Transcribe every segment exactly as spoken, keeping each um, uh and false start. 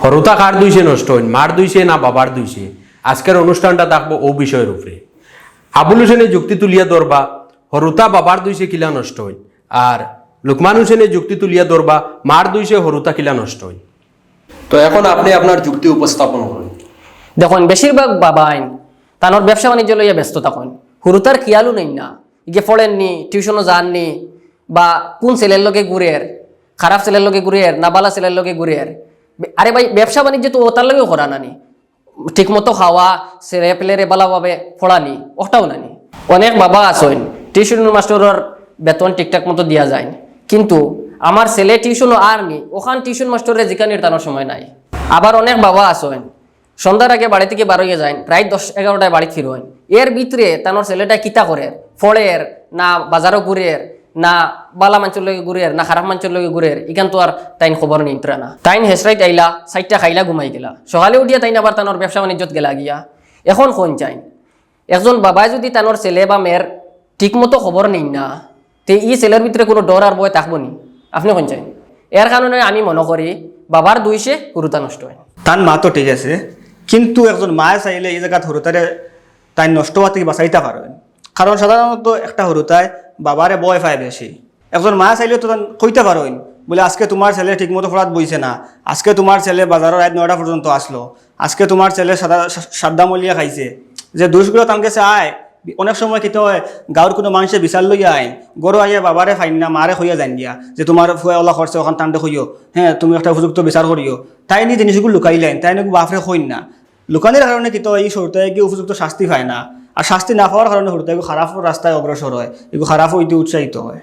হুরুতা কার দুইষে নষ্ট অইন, মার দুইষে না বাবার দুইষে? আজকের অনুষ্ঠানটা থাকবো অউ বিষয়র উপরে। আবুল হোসেনে যুক্তি তুলিয়া ধরবা, হুরুতা বাবার দুইষে কিলা নষ্ট অইন, আর লুকমান হোসেনে যুক্তি তুলিয়া ধরবা, মার দুইষে হুরুতা কিলা নষ্ট অইন। তো এখন আপনি আপনার যুক্তি উপস্থাপন করুন। দেখইন, বেশিরভাগ বাবাইন তানর ব্যবসা বাণিজ্য লইয়া ব্যস্ত থাকইন, হুরুতার খিয়ালও নেইন না। ইগে পড়ের নি, টিউশনও যার নি, বা কুন ছেলের লগে ঘুরের, খারাপ ছেলের লগে ঘুরের না বালা ছেলের লগে ঘুরের। বে-, আরে ভাই, ব্যবসা বাণিজ্য তো অতার লগেউ করা না নি। ঠিকমতো খাওয়া, ছেলে পেলেরে বালাভাবে পড়ানি, অটাও না নি। অনেক বাবা আছইন, টিউশন মাস্টরর বেতন ঠিকঠাক মতো দিয়া যাইন, কিন্তু আমার ছেলে টিউশনও আর নি, অখান টিউশন মাস্টররে জিকানির তানর সময় নাই। আবার অনেক বাবা আছইন, সন্ধ্যার আগে বাড়ি থাকি বার অইয়া যাইন, রাইত দশ এগারোটায় বাড়িত ফিরইন। এর ভিতরে তানর ছেলেটা কিতা করের, পড়ের না বাজারও ঘুরের, না বালা মানষর লগে ঘুরের, না খারাপ মানষর লগে ঘুরের, ইখান তো আর তাইন খবর নিতরা না। তাইন হেশরাইত আইলা, চাইরটা খাইলা, ঘুমাই গেলা। সকালে উঠিয়া তাইন আবার তানর ব্যবসা বাণিজ্যত গেলা গিয়া। এখন কইন চাইন, একজন বাবায় যুদি তানর ছেলে বা মেয়ের ঠিকমতো খবর নেইন না, তে ই ছেলের ভিতরে কুনু ডর আর ভয় থাকবো নি? আপনে কইন চাইন। এর কারণে আমি মনো করি বাবার দুইষে হুরুতা নষ্ট অয়। তান মা তো ঠিক আছে, কিন্তু একজন মায় চাইলে ই জাগাত হুরুতারে তাইন নষ্ট অওয়া থাকি বাঁচাইতা পারইন। কারণ সাধারণত একটা হুরুতায় বাবারে ভয় পায় বেশি। একজন মায় চাইলে তো তান কইতা পারইন, বুলে, "আজকে তুমার ছেলে ঠিকমতো পড়াত বইছে না, আজকে তুমার ছেলে বাজারো রাইত নয়টা পর্যন্ত আছলো, আজকে তুমার ছেলে সাদা-, সা-, সাদ্দা মলিয়া খাইছে।" যে দুষগুলা তান গেছে আয়, অনেক সময় কিতা অয়, গাঁওর কুনু মানষে বিচার লইয়া আইন, ঘরো আইয়া বাবারে পাইন না, মারে কইয়া যাইন গিয়া যে, "তুমার ফুয়ায় অলা করছে, অখান তানরে কইও, হ্যাঁ, তুমি একটা উপযুক্ত বিচার করিও।" তাইন ই জিনিসগু লুকাইলাইন, তাইন ইগু বাফরে কইন না। লুকানির কারণে কিতা অয়, ই হুরুতায় ইগু উপযুক্ত শাস্তি পায় না, আর শাস্তি না পাওয়ার কারণে হুরুতায় ইগু খারাপ রাস্তায় অগ্রসর অয়, ইগু খারাপ অইতে উৎসাহিত অয়।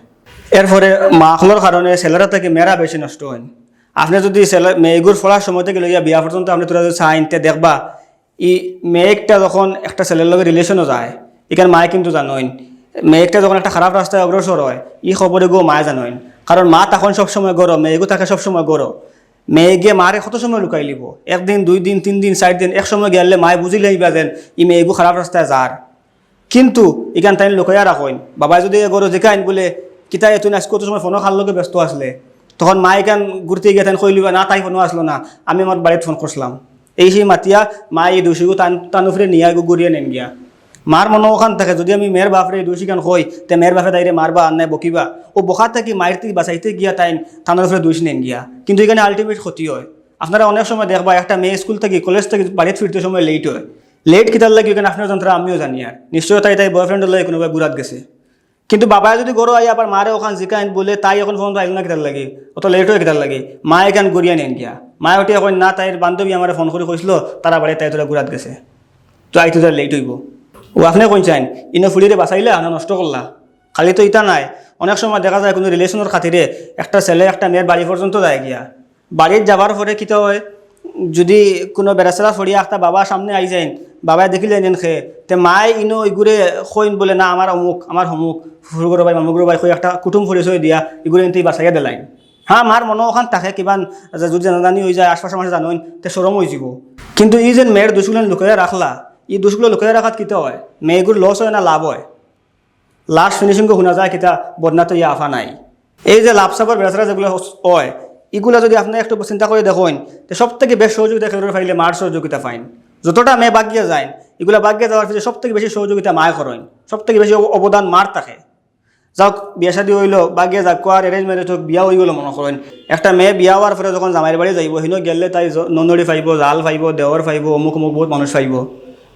এরপরে মা অকলর কারণে ছেলেরা থাকি মেয়েরা বেশি নষ্ট অইন। আপনে যুদি ছেলে, মেয়েগুর পড়ার সময় থাকি লইয়া বিয়া পর্যন্ত আপনে থুড়া যুদি চাইন, তে দেখবা, ই মেয়েকটা যখন একটা ছেলের লগে রিলেশনো যায়, ইখান মায়ে কিন্তু জানইন, মেয়েকটা যখন একটা খারাপ রাস্তায় অগ্রসর অয়, ই খবর ইগু মায়ে জানইন। কারণ মা তখন সবসময় ঘরো, মেয়েগু থাকে সবসময় ঘরো। মেয়েগে মারে কত সময় লুকাইলিবো? একদিন, দুইদিন, তিনদিন, চাইরদিন, এক সময় গেলে মায়ে বুঝিলাইবা যেন ই মেয়েগু খারাপ রাস্তায় যার। কিন্তু ইখান তাইন লুকাইয়া রাখইন। বাবায় যুদি এ ঘরো জিকাইন বুলে, "কিতা এ তুইন আইজকু অত সময় ফোনো কার লগে ব্যস্ত আছলে?" তখন মায়ে ইখান ঘুরতে গিয়া তাইন কইলিবা, "না, তাই ফোনো আছলো না, আমি আমার বাড়িত ফোন করছলাম।" এই সেই মাতিয়া মায়ে ই দুষগু তান, তান উপরে নিয়া ইগু ঘুরিয়া নেইন গিয়া। মার মনো অখান থাকে, যুদি আমি মেয়ের বাফরে ই দুষিখান কই, তে মেয়ের বাফে তাইরে মারবা, আর নায় বকিবা। অউ বকা থাকি, মাইর থাকি বাঁচাইতে গিয়া তাইন তানর উপরে দুষ নেইন গিয়া। কিন্তু ইখানে ultimate ক্ষতি অয়। আপনারা অনেক সময় দেখবা, একটা মেয়ে স্কুল থাকি, কলেজ থাকি বাড়িত ফিরতে সময় লেট অয়। লেট কিতার লাগি অয়, ইখান আপনারা জানতরা, আমিও জানি। আর নিশ্চয় তাই, তাই বয়ফ্রেন্ডর লগে কুনুবায় ঘুরাত গেছে। কিন্তু বাবায় যুদি ঘরো আইয়া আবার মারে অখান জিকাইন বুলে, "তাই অখন ফোন আইলো না কিতার লাগি, অত লেট অয় কিতার লাগি?" মায়ে ইখান ঘুরিয়া নেইন গিয়া। মায়ে উঠিয়া কইন, "না, তাইর বান্ধবী আমারে ফোন করি কইছলো, তারা বাড়িত তাই থুড়া ঘুরাত গেছে, তো আইতে থুড়া লেট অইবো।" অউ আপনে কইন চাইন, ইনো ফুড়িরে বাঁচাইলা না নষ্ট করলা? খালি তো ইতা নায়, অনেক সময় দেখা যায় কুনু রিলেশনর খাতিরে একটা ছেলে একটা মেয়ের বাড়ি পর্যন্ত যায় গিয়া। বাড়িত যাবার পরে কিতা অয়, যুদি কুনু বেড়াছেড়া পড়িয়া একটা বাবার সামনে আই যাইন, বাবায় দেখিলাইন যেন খে, তে মায়ে ইনো ইগুরে কইন বুলে, "না, আমার অমুক, আমার হমুক, ফুফুর ঘরর ভাই, মামুর ঘরর ভাই," কই একটা কুটুম পরিচয় দিয়া ইগুরে ইনতে বাঁচাইয়া দিলাইন। হ্যাঁ, মার মনো অখান থাকে কিবা, যুদি জানাজানি অই যায়, আশপাশর মানষে জানইন, তে শরম অইযিবো। কিন্তু ই যেন মেয়ের দুষগুলান লুকাইয়া রাখলা, ই দুষগুলা লুকাইয়া রাখাত কিতা অয়? মেয়েগুর লস অয় না লাভ অয়? লাস্ট ফিনিশিংও হুনা যায় কিতা, বদনাত অইয়া আফা নাই। এই যে লাভ সাফর বেড়াছেড়া যেগুলা অয়, ইগুলা যুদি আপনে একটু চিন্তা করি দেখইন, তে সব থাকি বেশ সহযোগিতা কেউর পাইলে মার সহযোগিতা পাইন। যতটা মেয়ে বাগিয়া যাইন, ইগুলা বাগিয়া যাওয়ার পিছে সব থাকি বেশি সহযোগিতা মায় করইন, সব থাকি বেশি অব-, অবদান মার থাকে। যাউক, বিয়া শাদি অইলো, বাগিয়া যাউক, আর arrange marriage অউক, বিয়া অইগেলো মনো করইন। একটা মেয়ে বিয়া অওয়ার পরে যখন জামাইর বাড়ি যাইবো, হিনো গেলে তাই জ-, ননড়ি পাইবো, জাল পাইবো, দেওর পাইবো, অমুক অমুক বউত মানুষ পাইবো।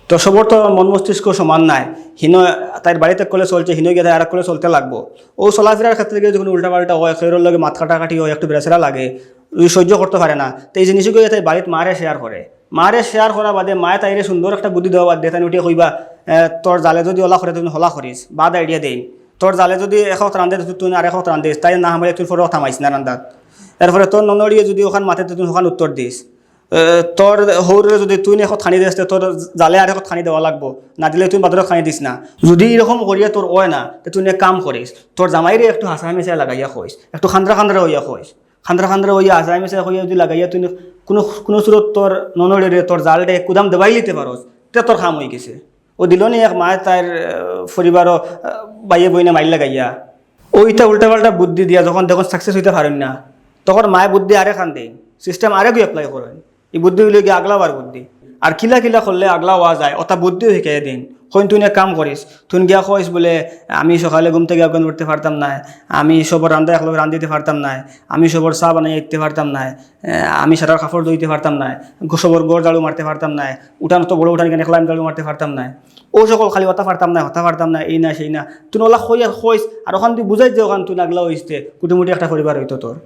তো সবর তো মন মস্তিষ্ক সমান নায়। হিনো তাইর বাড়িত এক কলে চলছে, হিনো গিয়া তাই আরেক কলে চলতে লাগবো। অউ চলাফিরার ক্ষেত্রে গিয়া যখন উল্টাপাল্টা অয়, কেউর লগে মাত কাটাকাটি অয়, একটু বেড়াছেড়া লাগে, যুদি সইজ্য করতো পারে না, তে ই জিনিসগু গিয়া তাই বাড়িত মারে share করে। মারে share করা বাদে মায়ে তাইরে সুন্দর একটা বুদ্ধি দেওয়া বাদে তাইন উঠিয়া কইবা, "এ, তোর জালে যুদি অলা করে, তুই হলা করিস।" Bad idea দেইন। "তোর জালে যুদি এক অক্ত রান্ধে, তুই আর এক অক্ত রান্ধিস, তাই না হামাইলে তুই পরে থামাইস না রান্ধাত।" এরপরে তোর ননড়িয়ে যুদি অখান মাতে, তুই অখান উত্তর দিস। এ, তোর হউরে যুদি তুই এক অক্ত খানি দেস, তে তোর জালে আর এক অক্ত খানি দেওয়া লাগবো, না দিলে তুই বাদরো খানি দিস না। যুদি ইরকম করিয়া তোর অয় না, তে তুই এক কাম করিস, তোর জামাইরে একটু হাছা মিছা লাগাইয়া কইস, একটু খান্দরা খান্দরা অইয়া কইস। খান্দরা খান্দরা অইয়া হাছা মিছা কইয়া যুদি লাগাইয়া তুই কুনু, কুনু সুরত তোর ননড়িরে, তোর জালরে কুদাম দেবাইলিতে পারস, তে তোর কাম অইগেছে। অউ দিলনি এক মায়ে তাইর, আহ, পরিবারো, আহ, ভাইয়ে বইনে মাইর লাগাইয়া। অউ ইতা উল্টাপাল্টা বুদ্ধি দিয়া যখন দেখইন success অইতা পারইন না, তখন মায়ে বুদ্ধি আরেকখান দেইন, system আরেকগু apply করইন। ই বুদ্ধি অইলো গিয়া আগলাবার বুদ্ধি। আর কিলা কিলা করলে আগলা অওয়া যায়, অতা বুদ্ধিও হিকাইয়া দেইন। কইন, "তুই এক কাম করিস, তুই গিয়া কইস বুলে, আমি সকালে ঘুম থাকি আগুন উঠতে পারতাম নায়, আমি সবর রান্দা একলগে রান্দিতে পারতাম নায়, আমি সবর চা বানাইয়া দিতে পারতাম নায়, এ, আমি সারার কাপড় ধুইতে পারতাম নায়, গো-, সবর ঘর ঝাড়ু মারতে পারতাম নায়, উঠান তো বড় উঠান, ইখান একলা আমি ঝাড়ু মারতে পারতাম নায়।" অউ সকল খালি অতা পারতাম নায়, হতা পারতাম নায়, এই না সেই না। তুই অলা কইয়া কইস, আর অখান তুই বুঝাইস যে অখান তুই আগলা অইতে, কুটিমুটি একটা পরিবার অইতো তোর।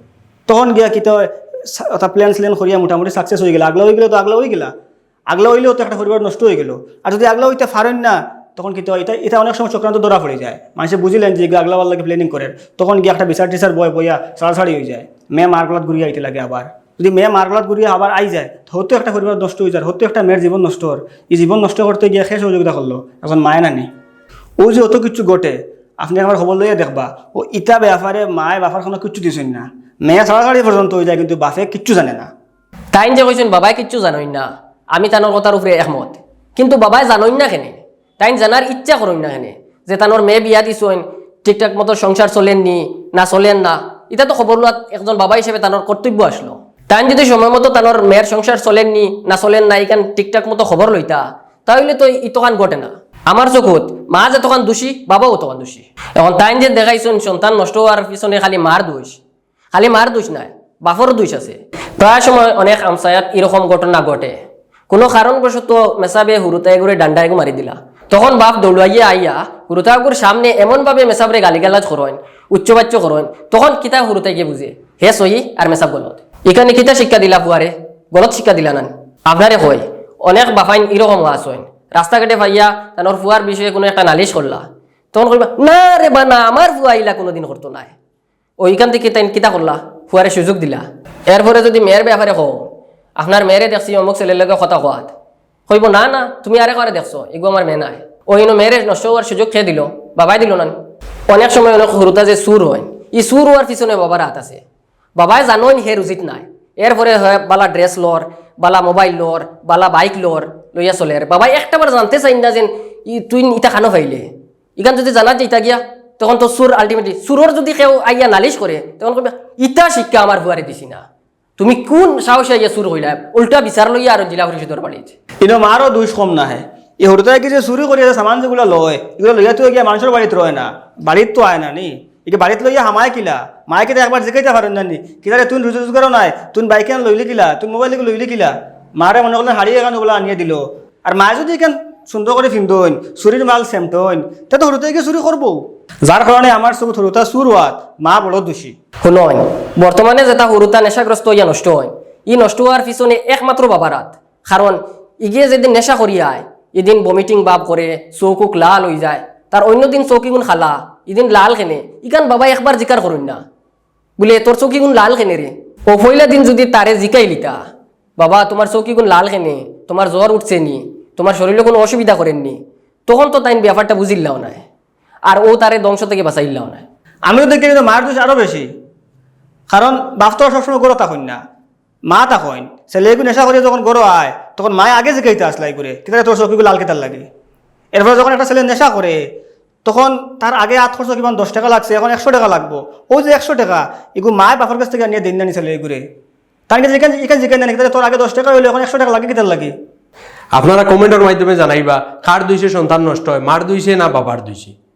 তখন গিয়া কিতা অয়, সা-, অতা plan স্ল্যান করিয়া মোটামুটি success অইগেলা। আগলা অইগেলে তো আগলা অইগেলা। আগলা অইলেও তো একটা পরিবার নষ্ট অইগেলো। আর যুদি আগলা অইতা পারইন না, তখন কিতা অয়, ইতা, ইতা অনেক সময় চক্রান্ত ধরা পড়ি যায়। মানষে বুঝিলাইন যে ইগু আগলা অওয়ার লাগি planning করের। তখন গিয়া একটা বিচার টিচার বয় বইয়া ছাড়াছাড়ি অইযায়। মেয়ে মার গলাত ঘুরিয়া আইতে লাগে আবার। যুদি মেয়ে মার গলাত ঘুরিয়া আবার আইযায়, তে হয়তো একটা পরিবার নষ্ট অইযার, হয়তো একটা মেয়ের জীবন নষ্ট অর। ই জীবন নষ্ট করতে গিয়া কে সহযোগিতা করলো? একজন মায়ে নানি। অউ যে অত কিচ্ছু ঘটে, আপনে একবার খবর লইয়া দেখবা, অউ ইতা ব্যাপারে মায়ে বাপর কুনু কিচ্ছু দিছইন না। মেয়ে ছাড়াছাড়ি পর্যন্ত অইযায়, কিন্তু বাপে কিচ্ছু জানে না। তাইন যে কইছইন বাবায় কিচ্ছু জানইন না, আমি তানর কথার উপরে একমত। কিন্তু বাবায় জানইন না কেনে? তাইন জানার ইচ্ছা করইন না কেনে যে তানর মেয়ে বিয়া দিছইন, ঠিকঠাক মতো সংসার চলের নি, না চলের না? ইতা তো খবর লওয়াত একজন বাবা হিসাবে তানর কর্তব্য আছলো। তাইন যুদি সময় মতো তানর মেয়ের সংসার চলের নি, না চলের না, ইখান ঠিকঠাক মতো খবর লইতা, তা অইলে তো ইতখান ঘটে না। আমার চকুত মা যেতখান দোষী, বাবাও অতখান দোষী। এখন তাইন যে দেখাইছইন সন্তান নষ্ট অওয়ার পিছনে খালি মার দোষ, খালি মার দোষ নায়, বাপরও দোষ আছে। প্রায় সময় অনেক আমছায়াত ইরকম ঘটনা ঘটে। কুনু কারণবশত মেসাবে হুরুতাইগুরে ডান্ডা এগু মারি দিলা। তখন বাপ দৌড়াইয়া আইয়া হুরুতাইগুর সামনে এমনভাবে মেসাবরে গালিগালাজ করইন, উচ্চবাচ্য করইন, তখন কিতা হুরুতাইগে বুঝে? হে সহি আর মেসাব গলত। ইখানে কিতা শিক্ষা দিলা ফুয়ারে? গলত শিক্ষা দিলা নানি? আপনারে কই, অনেক বাফাইন ইরকম আছইন, রাস্তাঘাটে পাইয়া তানর ফুয়ার বিষয়ে কুনু একটা নালিশ করলা, তখন কইবা, "না রে বা না, আমার ফুয়া ইলা কুনুদিন করতো নায়।" অউ ইখান থাকি তাইন কিতা করলা? ফুয়ারে সুযোগ দিলা। এরপরে যুদি মেয়ের ব্যাপারে কও, "আপনার মেয়েরে দেখছি অমুক ছেলের লগে কথা কওয়াত।" কইবো, "না, না, তুমি আরেকবারে দেখছো, ইগু আমার মেয়ে নায়।" অউ ইনো মেয়েরে নষ্ট অওয়ার সুযোগ কে দিলো? বাবায় দিলো নানি? অনেক সময় অনেক হুরুতা যে চুর অইন, ই চুর অওয়ার পিছনে বাবার আত আছে। বাবায় জানইন হে রুজিত নায়, এরপরে হে বালা dress লর, বালা mobile লর, বালা bike লর, লইয়া চলের। বাবায় একটাবার জানতে চাইন না যেন ই-, তুইন ইতা কানো পাইলে। ইখান যুদি জানাত যাইতা গিয়া, তখন তো চুর ultimately, চুরর যুদি কেউ আইয়া নালিশ করে, তখন কইবা, "ইতা শিক্ষা আমার ফুয়ারে দিছি না। তুমি কুন সাহসে আইয়া চুর কইলা?" উল্টা বিচার লইয়া আরো জেলা পরিষদর বাড়িত। ইনো মারও দোষ কম নায়। ই হুরুতাইগি যে চুরি করিয়া যে সামান যেগুলা লয়, ইগুলা লইয়া তো গিয়া মানষর বাড়িত রয় না, বাড়িত তো আয় না নি। ইগু বাড়িত লইয়া হামায় কিলা? মায়ে কিতা একবার জিকাইতা পারইন না নি? কিতা রে, তুইন রুজি রোজগারও নাই, তুইন bike এখান লইলি কিলা, তুইন mobile এগু লইলি কিলা? মারে মনে করইন হাড়ি এখান অউলা আনিয়া দিলো। আর মায়ে যুদি ইখান সুন্দর করি ফিন্দইন, চুরির মাল সেমটইন, তে তো হুরুতাইগি চুরি করবো। যার কারণে আমার চকুত হুরুতা চুর অওয়াত মা বড় দোষী। হুনইন, বর্তমানে যেতা হুরুতা নেশাগ্রস্ত অইয়া নষ্ট অইন, ই নষ্ট অওয়ার পিছনে একমাত্র বাবার আত। কারণ ইগে যেদিন নেশা করিয়া আয়, ইদিন vomiting ভাব করে, চউখ-উখ লাল অইযায়, তার অইন্য দিন চউখ ইগুন কালা, ইদিন লাল কেনে, ইখান বাবায় একবার জিকার করইন না। বুলে, "তোর চউখ ইগুন লাল কেনে রে?" অউ পয়লা দিন যুদি তারে জিকাইলিতা, "বাবা, তুমার চউখ ইগুন লাল কেনে? তুমার জ্বর উঠছে নি? তুমার শরীলো কুনু অসুবিধা করের নি?" তখন তো তাইন ব্যাপারটা বুঝিলাও নায়, আর অউ তারে ধ্বংস থাকি বাঁচাইলাও নায়। আমিও দেখি কিন্তু মার দোষ আরো বেশি, কারণ বাপ তো আর সবসময় ঘরো থাকইন না, মা থাকইন। ছেলে ইগু নেশা করিয়া যখন ঘরো আয়, তখন মায়ে আগে জিকাইতা আছলা ইগুরে, "কিতা রে, তোর চউখ ইগু লাল কিতার লাগি?" এরপরে যখন একটা ছেলে নেশা করে, তখন তার আগে আত খরচ কিমান দশ টেকা লাগছে, এখন একশো টেকা লাগবো। অউ যে একশো টেকা, ইগু মায়ে বাপর গেছ থাকি আনিয়া দেইন না নি ছেলে ইগুরে। তার গেছে ইখান, ইখান জিকাইন না নি, "কিতা রে, তোর আগে দশ টেকা অইলো, এখন একশো টেকা লাগে কিতার লাগি?" আপনারা comment-র মাধ্যমে জানাইবা, কার দোষে সন্তান নষ্ট অয়, মার দোষে না বাবার দোষে?